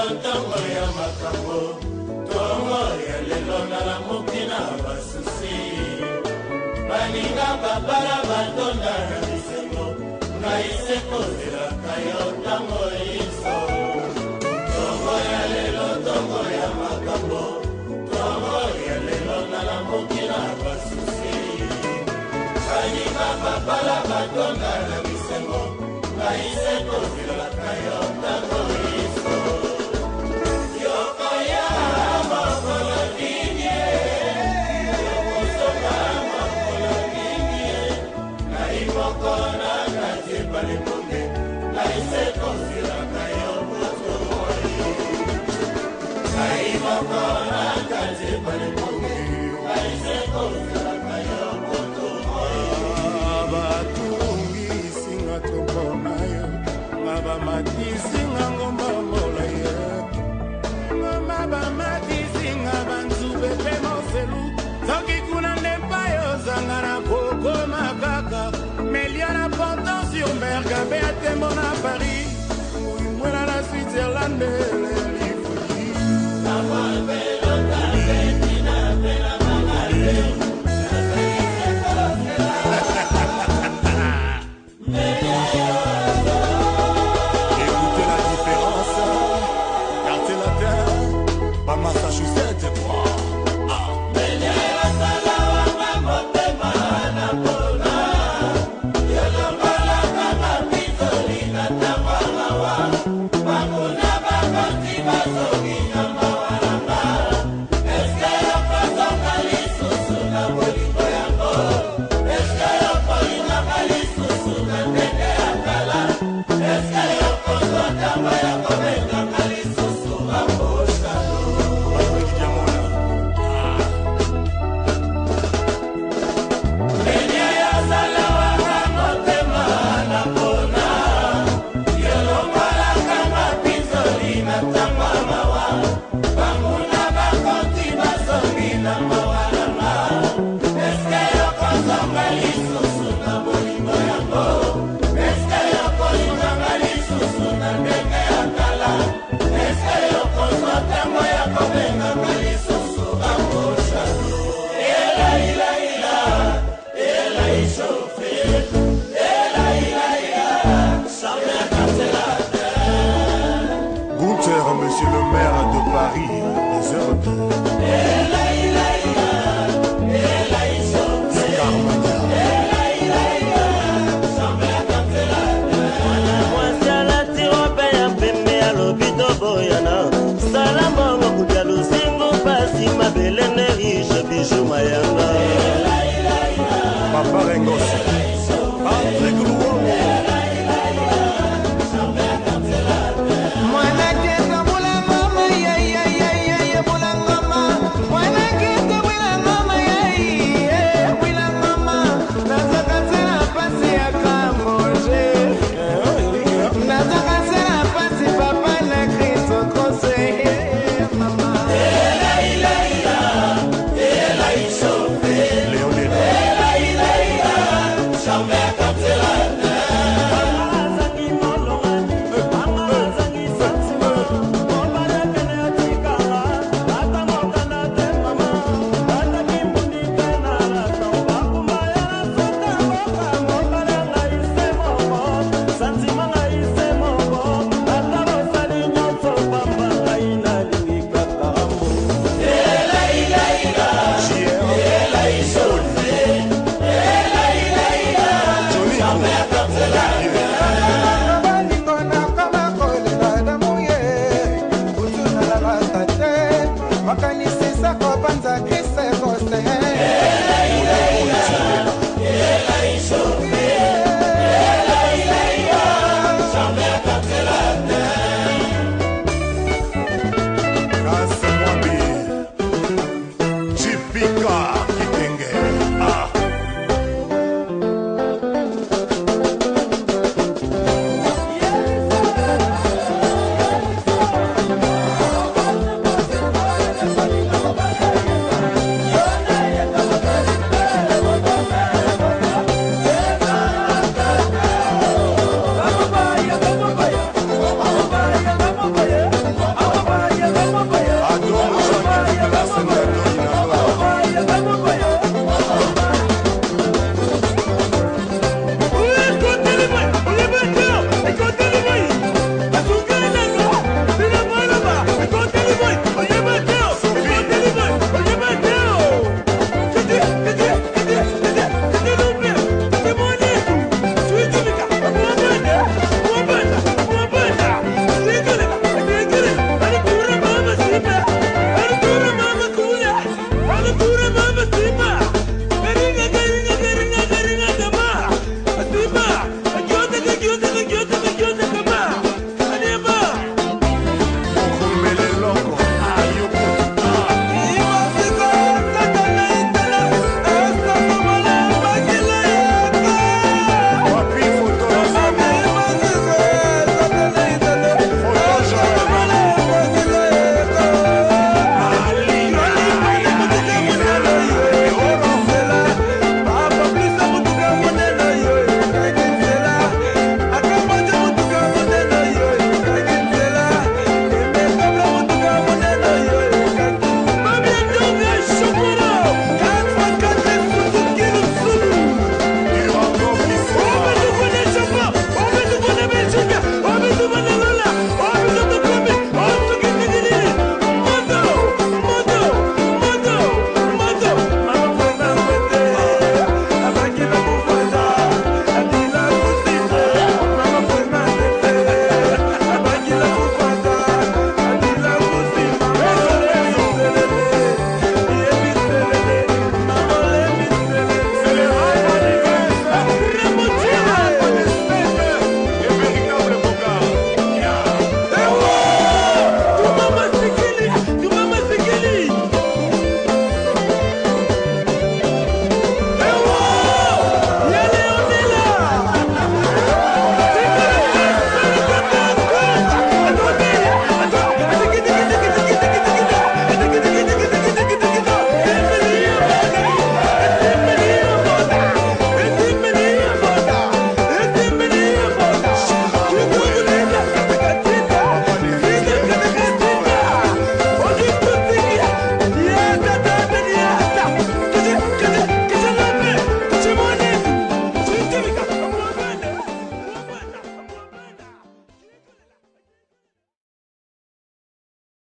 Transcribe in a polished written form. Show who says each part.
Speaker 1: lelo ntongo ya makambo, ntongo ya lelo nalamuki na basusi. Baninga babala batonda na bisengo, ngai se kozelaka yo ntango inso. Ntongo ya lelo, ntongo ya makambo, ntongo ya lelo nalamuki na basusi. Baninga babala batonda na bisengo, ngai se kozelaka yo ntango inso. Yokoya mokolo nini, yokozonga mokolo nini, ngai moko na kati ebale mbonge, ngai se kozelaka yo butu moi. Ngai moko na kati ebale mbonge, ngai se kozelaka yo butu moi.
Speaker 2: Batungisinga to mpona yo, nga bamatisinga ngomba molai, ngomba bamatisinga banzube mpe moselu. Soki kuna nde mpai ozanga na kokoma kaka melia na Ponton sur Mer, Gabe atembo na Paris, ngui mwela na Switzerland, lelifoli. Écoutez la différence. Quartier latin, ba Massachusetts, quoi. Ah.
Speaker 1: Eske